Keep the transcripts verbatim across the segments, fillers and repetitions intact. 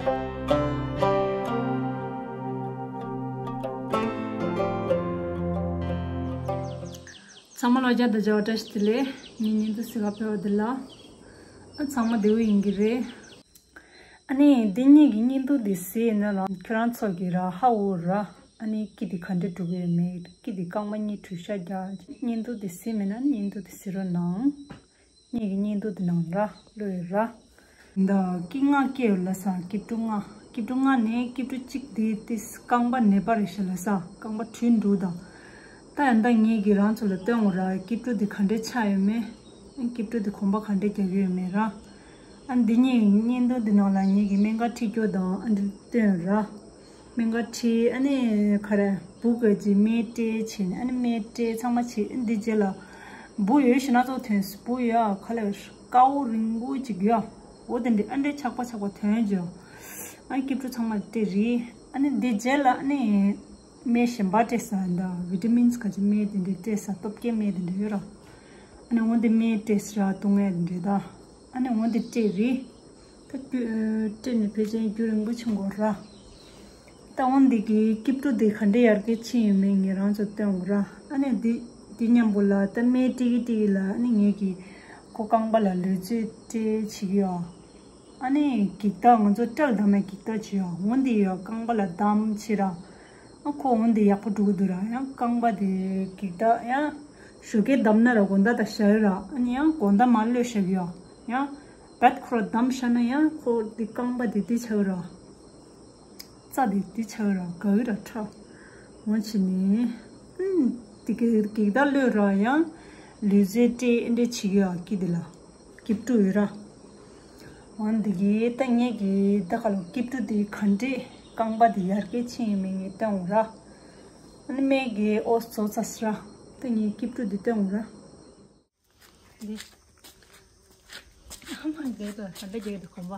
ཚང་མ་ལ་བརྒྱ་དང་བརྒྱ་བཀྲ་ཤིས་བདེ་ལེགས། ངའི་བརྙན་ཐུང་གཟིགས་ག་ཕེབས་པ་འདི་ལ། ཨ་ཚང་མ་བདེ་པོ་ཡིན་གྱི་རེད། ཨ་ནི་འདི་གཉིས་ཀྱི་བརྙན་ཐུང་འདི་གཟིགས་ན་ལ་ཁྱོད་རང་ཚོ་གི་ར་ཧ་འོ་ར། ཨ་ནི་སྐྱིད་འདི་ག་འདྲ་འགྲོ་གི་ཡོད་མེད། སྐྱིད་འདི་རྐང་པ་གཉིས་གྲུ་ཤ་རྒྱག་བརྙན་ཐུང་འདི་གཟིགས་མེད་ན་བརྙན་ཐུང་འདི་གཟིགས་རོགས་གནང་། གཉིས་ཀྱི་བརྙན་ཐུང་འདི་ནང་ར་ལོས་ར། འདི་སྐྱིད་ང་སྐྱེ་ཡོད་ལ་ས་སྐྱིད་འགྲོ་ང་སྐྱིད་འགྲོ་ང་ནས་སྐྱིད་འགྲོ་གཅིག་འདི་ཏིས་རྐང་པ་ནད་པ་རེད་ཤག་ལ་ས་རྐང་པ་འཁྲུད་འགྲོ་དང་། ད་ཡང་ད་ངེད་ཀྱི་རང་ཚོ་ལ་སྟོན་འོ་ར་སྐྱིད་འགྲོ་འདི་ག་འདྲས་ཆགས་ཡོད་མེད། སྐྱིད་འགྲོ་འདི་གོམ་པ་ག་འདྲས་རྒྱག་གི་ཡོད་མེད་ར། ཨ་འདི་གཉིས་བརྙན་ཐུང་འདི་ནང་ལ་ངེད་ཀྱི་སྨན་ཁང་ཁྲིད་སྐྱོ་དང་ཨ་འདི་སྟོན་ར། སྨན་ཁང་ཁྲིད་ཨ་ནི་ག་རེ་བུ་ག་ཅི་སྨན་སྤྲད་བྱས་ནས་ཨ་ནི་སྨན་སྤྲད་ཚང་མ་བྱས་ཨ་འདི་རྗེས་ལ་བུ་ཡོད་ཤི་ན་ཚོ་ཐོན་སི་བུ་ཡོད་ཨ་ཁ་ལ་དཀར་པོ་རིང་པོ་ཅིག་ཡོད་ཨ། འོ་དེ་འདྲས་ཨ་འདྲས་ཆག་པ་ཆག་པ་ཐོན་ཅིག་ཨ་སྐྱིད་འགྲོ་ཚང་མ་སྤྲད་རེད། ཨ་ནི་འདི་རྗེས་ལ་ཨ་ནི་སྨན་གཞན་པ་སྤྲད་ས་འདི་བི་ཏ་མིན་ག་ཅི་སྨན་དེ་འདྲས་སྤྲད་ས་སྟོབས་སྐྱེད་སྨན་དེ་འདྲས་ཡོད་ར། ཨ་ནི་འོ་འདི་སྨན་སྤྲད་ས་ར་བཏུང་ཡས་དེ་འདྲས་ད། ཨ་ནི་འོ་འདི་སྤྲད་རེད། ད་རྒྱུ་སྤྲད་ནས་ཕལ་ཆེར་རྒྱུན་རིང་པོ་ཕྱིན་དགོས་ར། ད་འོ་འདི་གི་སྐྱིད་འགྲོ་དེ་ག་འདྲས་ཡར་རྒྱས་ཕྱིན་ཡོད་མེད་ངེད་རང་ཚོ་སྟོན་དགོས་ར། ཨ་ནི་འདི་འདི་མཉམ་པོ་ལ་ད་སྨན་སྤྲད་ཀྱི་སྤྲད་ཀྱི་ལ་ཨ་ནི་ངེད་ཀྱི་ཁོ་རྐང་པ་ལ་ལུས་རྩལ་སྤྲད་བྱེད་ཀྱི་ཡོད། ཨ་ནི་འགྱིག་ཐག་ང་ཚོ་སྐྲ་ལ་བསྡམ་ཡས་འགྱིག་ཐག་ཅིག་ཡོད། འོ་འདི་ཡོད་རྐང་པ་ལ་བསྡམ་བྱེད་ར། ཨ་ཁོ་འོ་འདི་ཡག་པོ་འགྲོ་གི་འདུག་ར། ཡང་རྐང་པ་དེ་འགྱིག་ཐག་ཡང་ཞོགས་ཀས་བསྡམ་ན་ར་དགོང་དག་ད་ཞར་ར། ཨ་ནི་ཡང་དགོང་དག་མར་གློད་བཞག་གི་ཡོད། ཡང་བད་ཁོ་ར་བསྡམ་བཞག་ན་ཡང་ཁོ་འདི་རྐང་པ་དེ་འདི་ཆགས་ར། རྩ་དེ་འདི་ཆགས་ར་ག་གི་ར་ཁྲག་འོ་བྱས་ནས་ཨ་འདི་གི་འགྱིག་ཐག་གློད་ར་ཡང་ལུས་རྩལ་སྤྲད་ཨེ་འདྲས་བྱེད་ཀྱི་ཡོད་སྐྱིད་འདི་ལ། སྐྱིད་འགྲོ་ཡོད་ར། འོ་འདི་གི་ད་ངེད་ཀྱི་ད་ག་ལོ་སྐྱིད་འགྲོ་འདི་ག་འདྲས་རྐང་པ་འདི་ཡར་རྒྱས་ཕྱིན་ཡོད་མེད་ངས་སྟོན་འོང་ར། ཨ་ནི་སྨན་གྱི་ཨོ་བཟོ་ཚར་སི་ར། ད་ངས་སྐྱིད་འགྲོ་འདི་སྟོན་འོང་ར། འདི། ཨ་མ་འདི་ད་ད་འདྲ་རྒྱག་གི་འདུག་གོམ་པ།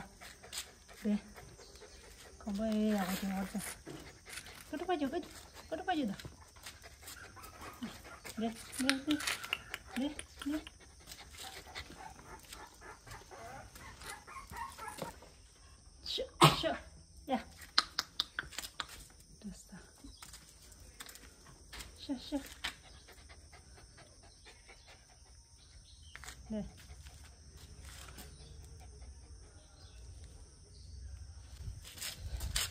འདི། གོམ་པ་ཨེ་ཡག་པོ་བྱུང་བར་ད། ཀ་ཏུ་པ་རྒྱུག་ཀ་ཀ་ཏུ་པ་རྒྱུག་ད། འདི་འདི་འདི་འདི་འདི། ཤོ་ཤོ་ཡ། འགྲོ་ས། ཤོ་ཤོ། འདི།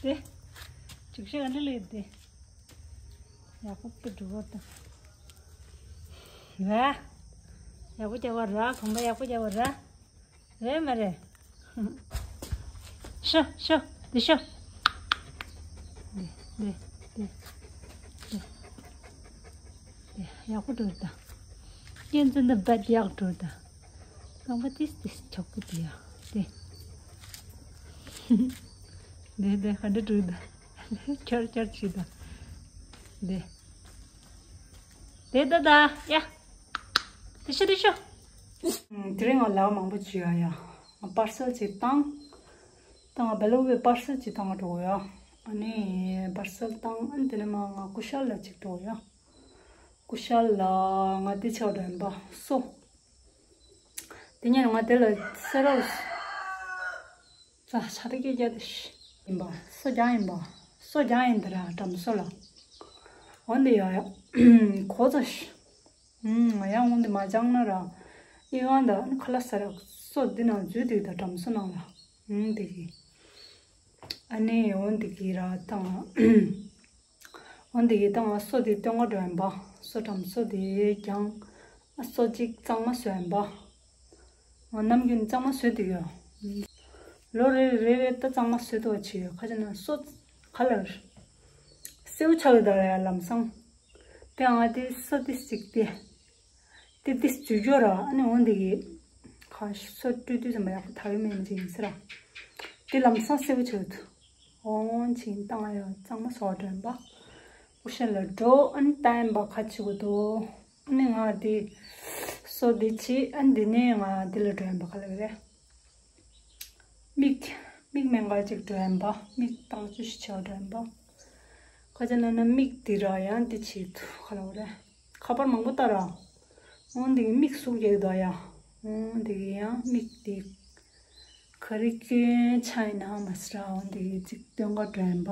འདི། ཅིག་ཤོ་ག་འདྲ་ལས་འདི། ཡག་པོ་པུ་འགྲོ་བ་དང་། ར། ཡག་པོ་རྒྱག་པ་ར། གོམ་པ་ཡག་པོ་རྒྱག་པ་ར། རེད་མ་རེད། ཤོ་ཤོ་འདི་ཤོ། འདི་འདི་འདི་འདི་འདི་ཡག་པོ་འགྲོ་ད། གཉན་ཚན་ད་བད་ཡག་འགྲོ་ད། རྐང་པ་ཏིས་ཏིས་ཆག་པོ་འདི་ཡ། འདི་འདི་འདི་ག་འདྲ་འགྲོ་ད། ཁྱར་ཁྱར་བྱེད་ད། འདི་འདི་ད་ད་ཡ། འདི་ཤོ་འདི་ཤོ། དེ་རིང་ང་ལག་མང་པོ་བྱས་ཡ་ཡ། པར་སེལ་ཅིག་བཏང་། ད་ང་བེ་ལོ་བའི་པར་སེལ་ཅིག་བཏང་འགྲོ་གི་ཡོད། ཨ་ནི་པར་སེལ་བཏང་ཨ་ནི་དེ་ནས་མ་ང་ཀུ་ཤལ་ལ་ཅིག་འགྲོ་གི་ཡོད། ཀུ་ཤལ་ལ་ང་དེ་ཆགས་འགྲོ་ཡིན་པ་སོ། དེ་ཉིན་ང་དེ་ལ་སེ་ར་ས་ཆ་རེ་སྐད་རྒྱག་དེ་ཡིན་པ་སོ་རྒྱག་ཡིན་པ་སོ་རྒྱག་ཡིན་དེ་ར་འགྲམ་སོ་ལ། འོན་ཏེ་ཡ་ཡ་གོ་ཚ་ཤི། ང་ཡང་འོང་དེ་མ་སྦྱངས་ན་ར། ཨི་ཝང་ད་ཨ་ནི་ཁ་ལ་ས་ར་སོ་འདི་ནང་འཛུལ་དུས་ད་གྲམ་སོ་ནང་ལ། འོང་དེ་གི། ཨ་ནི་འོང་དེ་གི་ར་ད་ང་། འོང་དེ་གི་ད་ང་སོ་དེ་སྟོན་ག་འགྲོ་ཡིན་པ། སོ་གྲམ་སོ་དེ་ཀྱང་། ཨ་སོ་གཅིག་གཙང་མ་བཟོ་ཡིན་པ། ང་ནམ་རྒྱུན་གཙང་མ་བཟོས་དུས་ཡོད། ལོ་རེ་རེ་རེ་ད་གཙང་མ་བཟོས་ཐུབ་པ་བྱས་ཡོད་ཁ་ཅིག་ན་སོ་ག་ལ་སེའུ་ཆགས་ཡོད་ད་ལ་ཡ་ལམ་སང་། དེ་ང་དེ་སོ་ཏི་ཅིག་དེ་དེ་དེ་བཅུ་སྦྱོར་ར་ཨ་ནི་འོང་དེ་གི་ཁ་སོ་སྤྲུལ་དུས་ཙམ་པ་ཡག་པོ་ཐག་ཡོད་མེད་མི་ཅིག་ཡིན་ཟེར་ར། དེ་ལམ་སང་སེའུ་ཆགས་ཡོད། འོང་ཕྱིན་བཏང་ཡ་གཙང་མ་བཟོ་བ་འགྲོ་ཡིན་པ། ཀུ་ཤལ་ལ་འགྲོ་ཨ་ནི་ལྟ་ཡིན་པ་ཁ་ཆེ་གོ་འདུག་ཨ་ནི་ང་དེ་སོ་དེ་ཕྱིས་ཨ་ནི་དེ་ནས་ང་དེ་ལ་འགྲོ་ཡིན་པ་ག་ལ་རེད། མིག་མིག་སྨན་ཁང་ཅིག་འགྲོ་ཡིན་པ་མིག་བཏང་བཅུ་ཞིག་བྱེད་པ་འགྲོ་ཡིན་པ། ཁ་ཅིག་ན་ན་མིག་དེ་ར་ཡང་དེ་བྱེད་ཐུབ་ག་ལ་རེད། ཁ་པར་མང་པོ་ལྟ་ར། འོང་དེ་གི་མིག་ཟུག་རྒྱག་གི་འདུག་ཡ། འོང་དེ་གི་ཡང་མིག་དེ། ག་རེ་སྐྱོན་ཆ་ཡིན་ནའང་མ་སྲིད་ར། འོན་ཏེ་ཅིག་སྟོན་ག་འགྲོ་ཡིན་པ།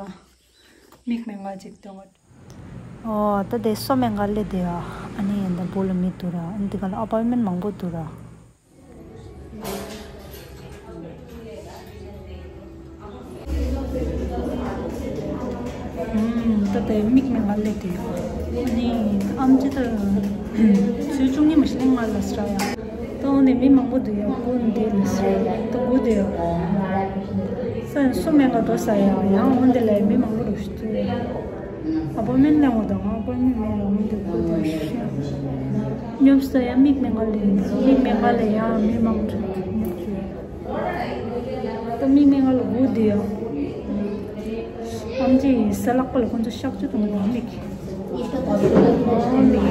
མིག་མེ་ང་ཅིག་སྟོན་ག། ཨོ་ད་དེ་སོ་མེ་ང་ལེ་དེ་ཨ། ཨ་ནི་ཡིན་ད་བུ་ལ་མི་འདུག་ར། ཨ་ནི་དེ་ག་ལ་ཨ་པོའི་མེན་མང་པོ་འདུག་ར། ད་དེ་མིག་མེ་ང་ལེ་དེ་ནི་ཨམ་ཅི་ད་ཚོས་ཅུང་ནི་མ་ཤི་ནི་ང་ལ་སྲ་ཡ། ད་འོ་ནི་མི་མང་པོ་འདུག་ཡ། ཀུན་འདི་ལ་སྲ་ཡ། ད་གུ་དེ་ཡ་ས་སུ་མེ་ང་དོ་ས་ཡ། ཡང་འོ་འདི་ལ་མི་མང་པོ་རུ་ཤི་ཏུ་ཡ། ཨ་པོ་མེན་ལེ་འོ་དང་ཨ་པོ་མེན་མེ་ལ་འོ་འདི་གུ་དེ་ཤི། ཉོབ་ས་ཡ་མིག་མེ་ང་ལེ། མིག་མེ་ང་ལེ་ཡ་མི་མང་པོ་ཉོབ་ས་ཡ། ད་མིག་མེ་ང་ལ་གུ་དེ་ཡ། ཨམ་ཅི་ས་ལག་པ་ལ་ཁོང་ཚོ་གཤག་བཅོས་གཏོང་གི་འདུག་མིག་ཨོ་མིག་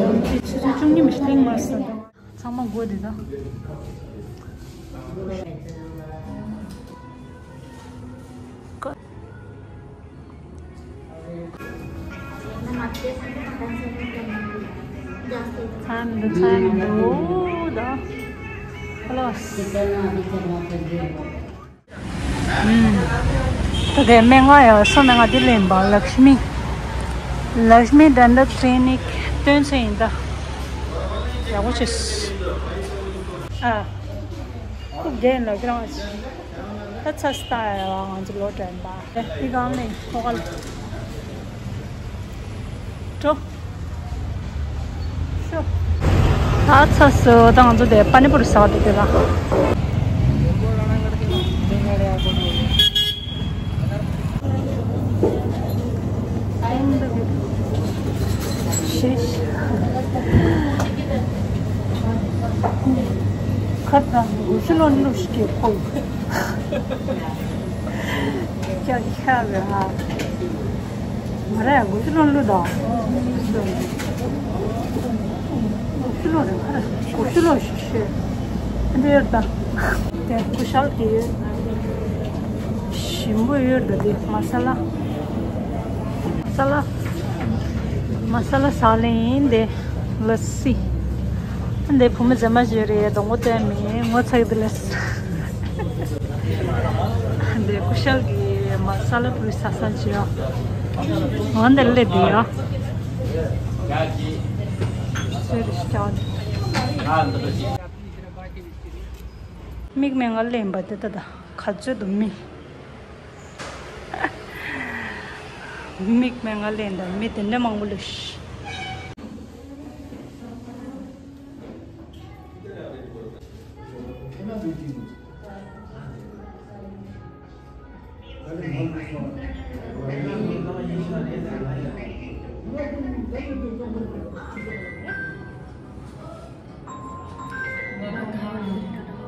ཨམ་ཅི་ཆུ་ཚོད་བཅུ་གཉིས་མ་ཤི་ལིང་མ་ས་དང་། ཚང་མ་གུ་དེ་ད། ཚ་མི་འདུག་ཚ་མི་འདུག་ཨོ་ད། ཁ་ལོ། ད་དེ་སྨན་ཁང་ཡང་སོ་སྨན་ཁང་དེ་ལེན་པ་ལག་ཤི་མི། ལག་ཤི་མི་ཌེན་ཊལ་ཀླི་ནིག་སྟོན་ཚེ་ཡིན་ད། ཡག་པོ་བྱས། ཨ། ཁུག་རྒྱན་ལ་ཁྱེད་རང་ད་ཚ་སྟ་ཡ་ང་ཚོ་ལོ་དྲན་པ། ཨི་གང་ནས་ཁོ་ག་ལ། ཀྲོ། ཤོ། ད་ཚ་སོ་ད་ང་ཚོ་དེ་པ་ནི་པུར་ཟ་བ་དེ་དེ་ལ། ཁ་དང་གུ་ཤི་ལོ་ནུ་ཤི་ཀེ་ཕོ། ཁྱ་ཁྱ་རེ་ཧ། མ་རེད། གུ་ཤི་ལོ་ལུ་དང་། གུ་ཤི་ལོ་རེད། གུ་ཤི་ལོ་ཤི་ཤི། འདི་ཡོད་ད། དེ་ཀུ་ཤལ་གྱི་ཡོད། ཞིམ་པོ་ཡོད་ད། དེ་མ་ས་ལ། མ་ས་ལ། མ་ས་ལ་ཟ་ལེ་ཡིན་དེ། ལ་སི། འདི་བུ་མོ་མཛེས་མ་ཞིག་རེད། སྡོང་པོ་བསྟན་མེད། ངོ་ཚ་གི་འདུག་ལ་སི། འདི་ཀུ་ཤལ་གྱི་མ་ས་ལ་བུ་ས་ས་ཅི་ཡོད། འོ་འདི་ལེ་དེ་ཡོད། སོས་རི་སྐྱ། མིག་མེ་ང་ལེན་པ་དེ་ད་ད་ག་ཚོད་དུ་མི། མིག་མེ་ང་ལེན་ད་མི་དེ་འདྲ་མང་པོ་ལུས།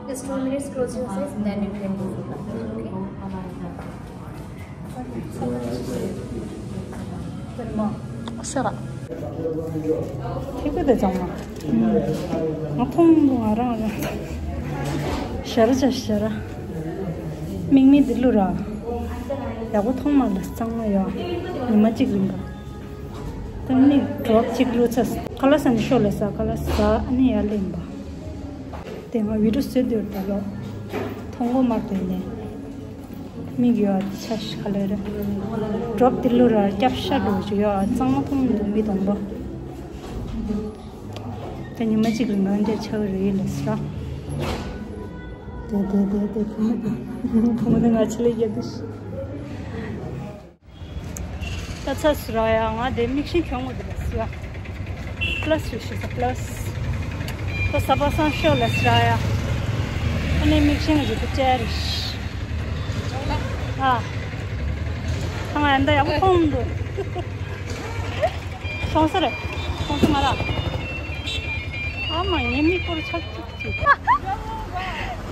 Just two minutes, close your eyes, then you can go. Okay? ཨ་སེ་ར། ཐིག་པ་དེ་ཚང་མ། ང་མཐོང་འདུག་ང་རང་རང་། ཞར་བྱ་ཞར། མིག་མི་འདི་ལུ་ར། ཡག་པོ་མཐོང་མ་ལ་གཙང་མ་ཡོད། ཉི་མ་གཅིག་རིང་ག་ད་ནི་ཌོབ་གཅིག་བླུགས་ཚར། ཁ་ལག་ཟ་ནི་ཤོག་ལ་ཟ། ཁ་ལག་ཟ། ཨ་ནི་ཡར་ལེན་པ། དེ་སྔ་བི་ཌིའོ་བཟོས་འདུག་ད་ལོ། མཐོང་གོ་མ་དེ་ནས། མིག་ཡོད་ཆ་ཤ་ལེ་རེད། ཌོབ་དེ་བླུགས་ར་སྐྱབས་ཤ་འགྲོ་ཅིག་ཡོད། གཙང་མ་མཐོང་མི་འདུག་མི་གདོང་པ། དེ་ཉི་མ་གཅིག་ལ་ང་འདྲ་ཆགས་རེད་ལ་ཟ། དེ་དེ་དེ་དེ་བུ་མོ་དེ། བུ་མོ་དེ་ང་ཆེ་ལེ་རྒྱབ་དུ་ཤི། ད་ཚ་སུ་ར་ཡ། ང་དེ་མིག་ཤིང་གྱོང་མོ་དེ་ལ་སུ་ཡ། པ་ལ་སི་རེ་ཤི་ས་པ་ལ་སི། ད་ས་པ་སང་ཤོ་ལ་སུ་ར་ཡ། ཨ་ནི་མིག་ཤིང་རེ་ཏུ་ཅེ་རེ་ཤི། ཨ། ད་ང་ཡ་འདི་ཡག་པོ་མཐོང་འདུག་ཤོང་ས་རེད། ཤོང་ས་མ་ར། ཨ་མ་ངའི་མིག་པོར་ཆག་ཅིག་ཅིག་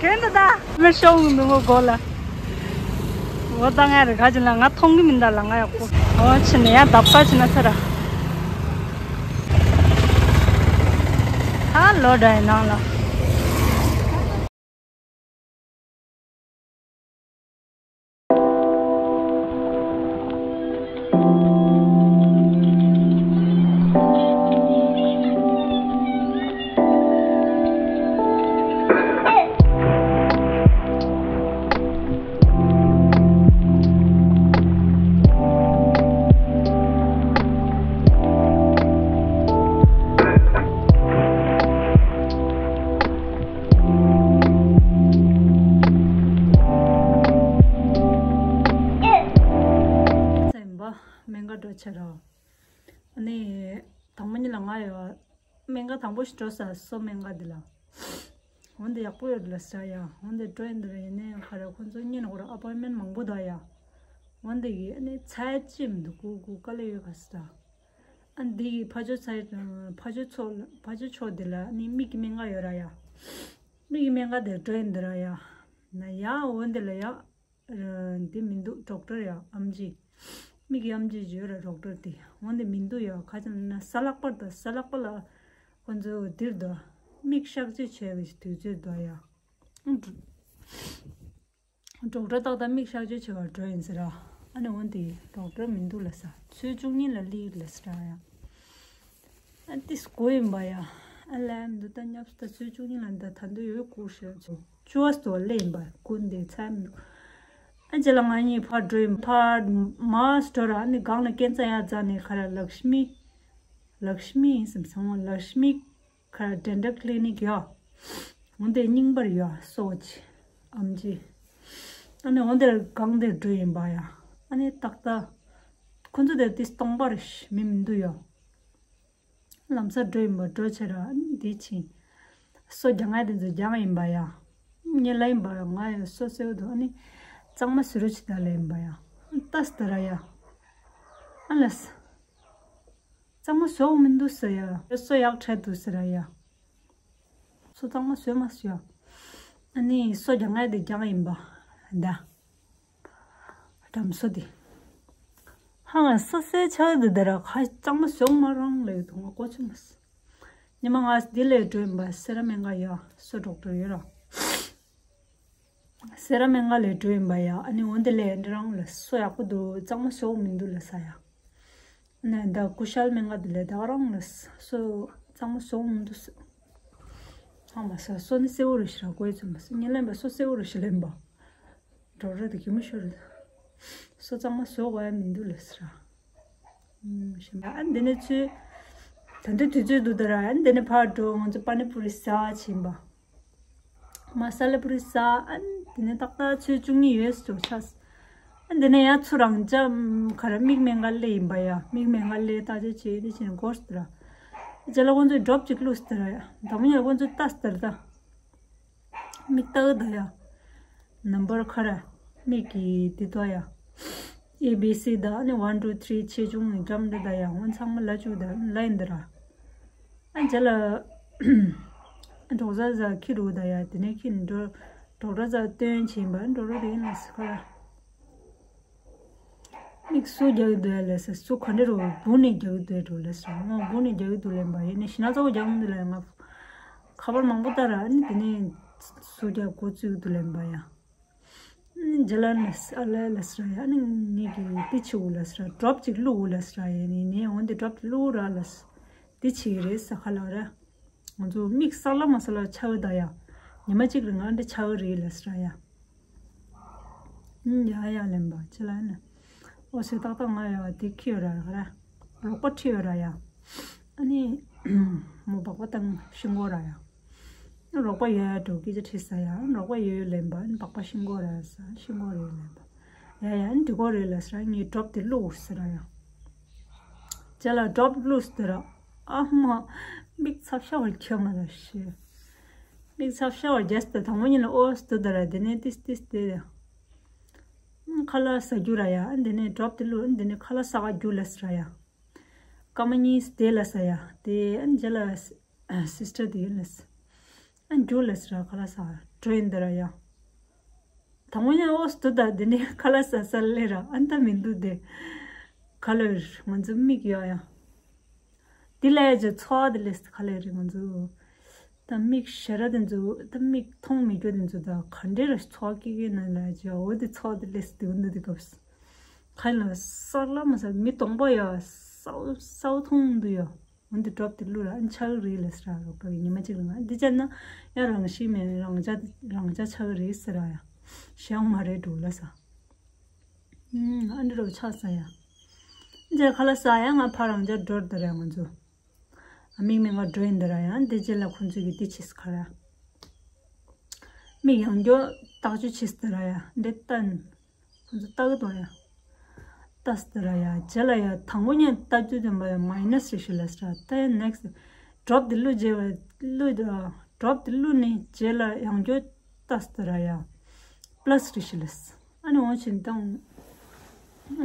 གན་ད་ད་མི་ཤོང་འདུག་ངོ་གོ་ལ། འོ་ད་ང་རེ་ག་ཅི་ལ་ང་མཐོང་གི་མིན་ད་ལ་ང་ཡག་པོ། འོ་ཕྱི་ནས་ཡ་ལྡབ་ཀ་ཕྱི་ན་ཚ་ར། ཧ་ལོ་འདྲ་ཡི་ནང་ལ། ཆ་ར། ཨ་ནི། དང་པོ་ཉིད་ལ་ང་ཡོད། སྨན་ཁང་དང་པོ་ཞིག་འགྲོ་ས་སོ་སྨན་ཁང་འདི་ལ། འོན་ཏེ་ཡག་པོ་ཡོད་ལ་ཟེར་ཡ། འོན་ཏེ་འགྲོ་ཡིན་འདི་ར་ཡིན་ནའི་ཁ་ར་ཁོ་ཚོ་ཉིན་ཁོ་ར་ཨ་པོན་མེན་མང་པོ་འདུག་ཡ། འོན་ཏེ་ཡི་ཨ་ནི་ཚ་ཡ་ཅི་མི་འདུག་གུ་གུ་དཀའ་ལས་ཡོད་ག་ཟེར། ཨ་འདི་ཡི་ཕ་ཇོ་ཚ་ཡ་ཕ་ཇོ་ཚོ་ཕ་ཇོ་ཆོ་འདི་ལ་ཨ་ནི་མིག་གི་སྨན་ཁང་ཡོད་ར་ཡ། མིག་གི་སྨན་ཁང་དེར་འགྲོ་ཡིན་འདི་ར་ཡ། ན་ཡ་འོན་ཏེ་ལ་ཡ། འདི་མི་འདུག་ཌོག་ཊར་ཡ་ཨམ་ཆི། མིག་གི་ཨམ་ཆི་ཅིག་ཡོད་ར་ཌོག་ཊར་དེ། འོན་ཏེ་མི་འདུག་ཡ་ཁ་ཅིག་ན་ས་ལག་པར་དང་ས་ལག་པ་ལ་ཁོ་ཚོ་འདིར་དོ། མིག་གཤག་བཅོས་བྱས་པའི་དུས་ཚོད་དོ་ཡ། ཌོག་ཊར་ཏག་ཏག་མིག་གཤག་བཅོས་བྱེད་པར་འགྲོ་ཡིན་ཟེར་ར། ཨ་ནི་འོན་ཏེ་ཌོག་ཊར་མི་འདུག་ལ་ས་ཚོད་བཅུ་གཉིས་ལ་སླེབས་ལ་ཟེར་ར་ཡ། ཨ་ཏིས་གོ་ཡིན་པ་ཡ། ཨ་ལམ་འདི་ལྟ་ཉབ་སྟ་ཚོད་བཅུ་གཉིས་ལ་འདི་ད་འདི་ཡོད་ཀུ་ཤེ་ཚོ་ཅུ་བ་སྟོ་ལེ་ཡིན་པ་ཀུན་དེ་ཚ་མི་འདུག་ཨ་ཅེ་ལ་ང་གཉིས་ཕར་འགྲོ་ཡིན་ཕར་མ་སྟོ་ར་ཨ་ནི་སྒང་ལ་སྐྱེན་ཚ་ཡ་རྫ་ནས་ཁ་ར་ལག་ཤི་མི། ལག་ཤི་མི་ཡིན་སམ་སང་བ་ལག་ཤི་མི་ཁ་ར་ཌེན་ཊལ་ཀི་ལི་ནིག་ཡ། འོན་ཏེ་རྙིང་པར་ཡ་སོ་ཅི་ཨམ་ཅི། ཨ་ནི་འོན་ཏེ་སྒང་དེ་འགྲོ་ཡིན་པ་ཡ། ཨ་ནི་ཏག་ཏག་ཁོ་ཚོ་དེ་ཏིས་སྟོང་པར་མི་མི་འདུག་ཡ། ལམ་སང་འགྲོ་ཡིན་པ་འགྲོ་བྱེད་ར་འདི་ཕྱིན། སོ་རྒྱག་ང་དེ་ཚོ་རྒྱག་ཡིན་པ་ཡ། ཉེ་ལ་ཡིན་པ་ང་ཡ་སོ་སེའུ་དུ་ཨ་ནི། གཙང་མ་བཟོ་རུ་ཆི་ད་ལ་ཡིན་པ་ཡ། ཏས་ད་ར་ཡ། ཨ་ལས། གཙང་མ་བཟོ་མི་འདུག་ཟེར་ཡ། སོ་ཡག་འཕྲད་འདུག་ཟེར་ར་ཡ། སོ་གཙང་མ་བཟོས་མ་སོ་ཡ། ཨ་ནི་སོ་རྒྱག་ང་དེ་རྒྱག་ཡིན་པ། ད། དམ་སོ་དེ། ཧང་སོ་སོའི་ཆ་དེ་དེ་ར་ཁ་གཙང་མ་བཟོ་མ་རང་ལས་ཡོད་དུ་ང་གོ་ཆུ་མ་སོ། ཉི་མ་ང་འདི་ལས་འགྲོ་ཡིན་པ་སེ་ར་སྨན་ཁང་ཡ་སོ་ཌོག་ཊར་ཡོད་ར། སེ་ར་སྨན་ཁང་ལས་འགྲོ་ཡིན་པ་ཡ་ཨ་ནི་འོན་ཏེ་ལས་འདི་རང་ལ་སོ་ཡག་པོ་འདུག་གཙང་མ་བཟོ་མི་འདུག་ལ་ས་ཡ། ནས་ད་ཀུ་ཤལ་སྨན་ཁང་དེ་ལས་ད་ག་རང་ལ་སོ་གཙང་མ་བཟོ་མི་འདུག་ཟེར། ཚང་མ་ས་སོ་ནི་སེ་འུ་རུ་ཞིག་ར་གོས་ཚོད་མ་སོ་ཉི་ལེན་པ་སོ་སེ་འུ་རུ་ཞིག་ལེན་པ། འགྲོ་ར་དེ་གི་མི་ཤོར་རེད། སོ་གཙང་མ་བཟོ་ག་ཡ་མི་འདུག་ལ་ཟེར། ཨ་འདི་ནས་ཚུལ། ད་འདི་དུས་ཚོད་འདུག་ད་ར་ཨ་འདི་ནས་ཕར་འགྲོ་ང་ཚོ་པ་ནི་པུ་རི་ཟ་ཕྱིན་པ། མ་ས་ལ་པུ་རི་ཟ་ཨ་འདི་ནས་ཏག་ཏག་ཚོད་བཅུ་གཉིས་ཡོད་སོ་ཆ། ཨ་འདི་ནས་ཡ་ཚུར་རང་ཅག་ག་ར་མིག་སྨན་ཁང་སླེབས་ཡིན་པ་ཡ་མིག་སྨན་ཁང་སླེབས་ད་ཅི་བྱེད་དེ་བྱེད་ནས་འགོར་སྟེ་ར། རྗེས་ལ་ཁོང་ཚོས་ཌོབ་ཅིག་བླུགས་སྟེ་ར་ཡ་དང་པོ་ཉིད་ལ་ཁོང་ཚོས་ལྟ་སྟེ་ར་ད། མིག་ལྟ་གི་ད་ཡ། ནམ་བར་ཁ་ར། མིག་གི་འདི་ལྟ་ཡ། ཨེ་བི་སི་ད་ནི་ཝན་ཊུ་ཐི་རི་ཆེ་ཆུང་གི་འགྲམ་འདི་ད་ཡ་འོན་ཚང་མ་ལ་བཅུག་ད་ལ་ཡིན་འདི་ར། ཨ་རྗེས་ལ། ཌོག་ཊར་ཟ་ཁི་རུ་ད་ཡ་དེ་ནས་ཁི་འགྲོ། ཌོག་ཊར་ཟ་སྟོན་བྱིན་པ་འགྲོ་རུ་དེ་ཡིན་ལ་སི་ཁ་ར། མིག་སུ་རྒྱག་གི་འདུག་ཡ་ལས་ས་སུ་ག་འདྲ་རུ་བུ་ནས་རྒྱག་གི་འདུག་ཡ་འགྲོ་ལས་ས་ངོ་བུ་ནས་རྒྱག་གི་འདུག་ལེན་པ་ཡིན་ནས་ཤི་ན་ཚ་བོ་རྒྱག་མི་འདུག་ལ་ང་། ཁ་པར་མང་པོ་ལྟ་ར་ཨ་ནི་དེ་ནས་སུ་རྒྱག་འགོ་བཙུགས་གི་འདུག་ལེན་པ་ཡ། རྗེས་ལ་ནས་ཨ་ལས་ལས་ར་ཡ་ཨ་ནི་ངེད་ཀྱི་དེ་ཆི་འུ་ལས་ར་ཌོབ་ཅིག་བླུག་འུ་ལས་ར་ཡ་ནི་ནས་འོན་ཏེ་ཌོབ་ཅིག་བླུག་ར་ལས་དེ་ཆི་རེད་ས་ཁ་ལ་ར། ང་ཚོ་མིག་སལ་ལ་མ་སལ་ལ་ཆགས་ད་ཡ། ཉི་མ་གཅིག་རིང་ང་འདི་ཆགས་རེད་ལ་སི་ར་ཡ། ཡ་ཡ་ལེན་པ་ཅི་ལ་ན། ཨོ་སེ་ཏག་ཏག་ང་ཡ་དེ་ཁྱི་ཡོད་ར་ཡ་ར། རོགས་པ་ཁྲི་ཡོད་ར་ཡ། ཨ་ནི། མོ་སྦག་པ་བཏང་ཤིང་གོ་ར་ཡ། རོགས་པ་ཡོད་ཡ་འགྲོ་སྐད་ཆ་དྲིས་ས་ཡ་རོགས་པ་ཡོད་ཡོད་ལེན་པ་སྦག་པ་ཤིང་གོ་ར་ཡ་ས་ཤིང་གོ་རེད་ལེན་པ། ཡ་ཡ་འདི་གོ་རེད་ལ་སི་ར་ངའི་ཌོབ་དེ་བླུག་ཟེར་ར་ཡ། ཅ་ལག་ཌོབ་བླུགས་ཏེ་ར། ཨ་མ། མིག་ཚབ་ཤ་བར་ཁྱོད་མ་ར་ཤི། མིག་ཚབ་ཤ་བར་རྒྱས་ཏེ་དང་པོ་ཉིད་ལ་ཨོ་སྟུ་ད་ར་དེ་ནས་ཏིས་ཏིས་ཏེ། ཁ་ལག་ཟ་རྒྱུ་ར་ཡ་དེ་ནས་ཌོབ་དེ་བླུགས་དེ་ནས་ཁ་ལག་ཟ་ག་རྒྱུ་ལ་སི་ར་ཡ། སྐར་མ་གཉིས་དེ་ལ་ཟ་ཡ་དེ་ཨན་ཇེ་ལ། སིས་ཊར་དེ་ལས། ཨ་འགྱུར་ལས་ར་ཁ་ལག་ཟ་འགྲོ་ཡིན་འདི་ར་ཡ། དང་པོ་ཉིད་ཨོ་སྟུ་ད་འདི་ནས་ཁ་ལག་ཟ་ས་ལས་ར་ཨ་ནི་ད་མི་འདུག་དེ། ཁ་ལག་ང་ཚོ་མིག་ཡ་ཡ། འདི་ལས་ཀྱི་ཚོགས་དེ་ལས་ཁ་ལག་རེད་ང་ཚོ། ད་མིག་ཞེ་ར་དེ་ཚོ་ད་མིག་མཐོང་མི་རྒྱུ་དེ་ཚོ་ད་ག་འདྲེ་ར་ཚོགས་ཀྱི་གི་ན་ལ་ཅི་འོ་དེ་ཚོགས་དེ་ལས་དེ་འདུག་དེ་སྐབས། ཁ་ལག་ས་ལ་མ་ཟ་མི་གདོང་པ་ཡ་སའུ་སའུ་མཐོང་འདུག་ཡ། འོན་ཏེ་ཌོབ་དེ་བླུགས་ར་ཨ་ནི་ཆགས་ཀྱི་རེད་ལ་ཟེར་ར་རོགས་པ་གི་ཉི་མ་གཅིག་ལ་ང་འདི་བྱས་ན་ཡང་རང་ཤི་མེད་རང་ཅག་རང་ཅག་ཆགས་ཀྱི་རེད་ཟེར་ར་ཡ། ཤི་ཡོང་མ་རེད་འགྲོ་ལ་ས། ཨ་འདི་རོ་ཆགས་ས་ཡ། འདི་ཁ་ལག་ཟ་ཡ་ང་ཕ་རང་ཅག་འགྲོ་འདི་ར་ང་ཚོ། ཨ་མིག་མི་ང་འགྲོ་ཡིན་འདི་ར་ཡ་འདི་རྗེས་ལ་ཁོང་ཚོས་གི་འདི་བྱེད་ས་ཁ་ར། མིག་ཡང་འགྱོ་ལྟག་ཆུ་བྱེད་ས་འདི་ར་ཡ་འདི་ལྟ། ཁོང་ཚོ་ལྟ་གི་འདུག་ཡ། ཏས་ཏི་ར་ཡ། རྗེས་ལ་ཡ་དང་པོ་ཉན་ལྟ་རྒྱུ་དེ་མ་ཡ་མའི་ནས་རེ་ཤི་ལས་ར། ད་ཡ་ནེག་སི་ཌོབ་དེ་བླུགས་རྗེས་བླུགས་ཌོབ་དེ་བླུགས་ནས་རྗེས་ལ་ཡང་བསྐྱར་ཏས་ཏི་ར་ཡ་པ་ལས་རེ་ཤི་ལས། ཨ་ནི་འོང་ཕྱིན་དང་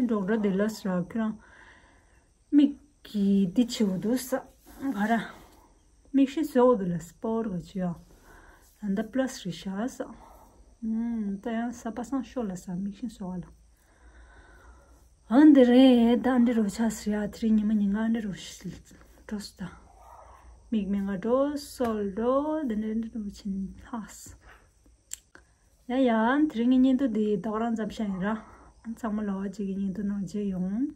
འགྲོགས་འགྲོ་དེ་ལས་ར་ཁྱོད་རང་མིག་གི་འདི་ཆེ་བོ་འདུག་ས། ག་ར། མིག་ཤིང་བཟོ་བོ་འདུག་ལ་སྤོར་ག་ཅི་ཡ། ད་ལྟ་པ་ལས་རེ་ཤ་ས། ཨུམ། ད་ཡང་ས་པ་སང་ཤོ་ལ་ས་མིག་ཤིང་བཟོ་བ་ལ། ཨ་འདི་རེད། ད་འདི་རུ་ཆ་སི་ཡ། དེ་རིང་ཉི་མ་ཉིན་གང་འདི་རུ་ཤི་འགྲོ་སི་ད། མིག་མེད་ང་འགྲོ་སོལ་འགྲོ་འདི་འདྲ་འདི་རུ་ཕྱིན་ལྷག་སི། ཡ་ཡ། དེ་རིང་གི་བརྙན་ཐུང་འདི་ད་ག་རང་ཙམ་བཤད་ཡིན་ར། ཚང་མ་ལ་བ་གཅིག་གི་བརྙན་ཐུང་ནང་མཇལ་ཡོང་།